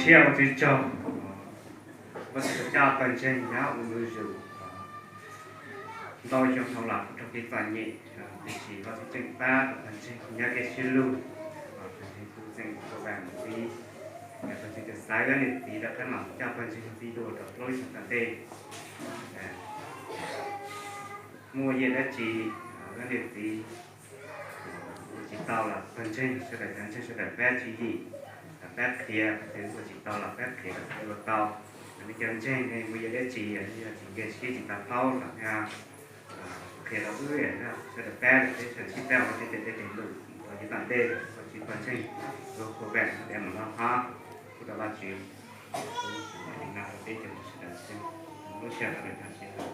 Thiab Vajtswv tsaug, Vajtswv tau coj pawg ntseeg nyob ua ntu zus ntau xyoo dhau los kuj raug kev txom nyem, tiam sis Vajtswv tseem pab rau pawg ntseeg nyob kev sib hlub, pawg ntseeg kuj tseem ua vam ntxiv. Pawg ntseeg tseem xaiv ob niam txiv rov qab los coj pawg ntseeg ntxiv dua rau plaub lub xyoo tom ntej. Muaj yam dab tsi ob niam txiv ua tsis tau los pawg ntseeg sawv daws, cov ntseeg sawv daws pab tswv yim, pab qhia, ua tsis tau los pab qhia kom ua tau. Nej cov ntseeg ne muaj yam dab tsi yog tsis nkag siab tsis tau paub los qhia rau wb, sawv daws pab, peb sawv daws sib pab ua tej tes tej lus uas yav tom ntej Vajtswv pawg ntseeg ua vam tiav mus noj qab, kuj rau Vajtswv li no rau peb cov ntseeg sawv daws xwb. Lub sij hawm no lawm no ces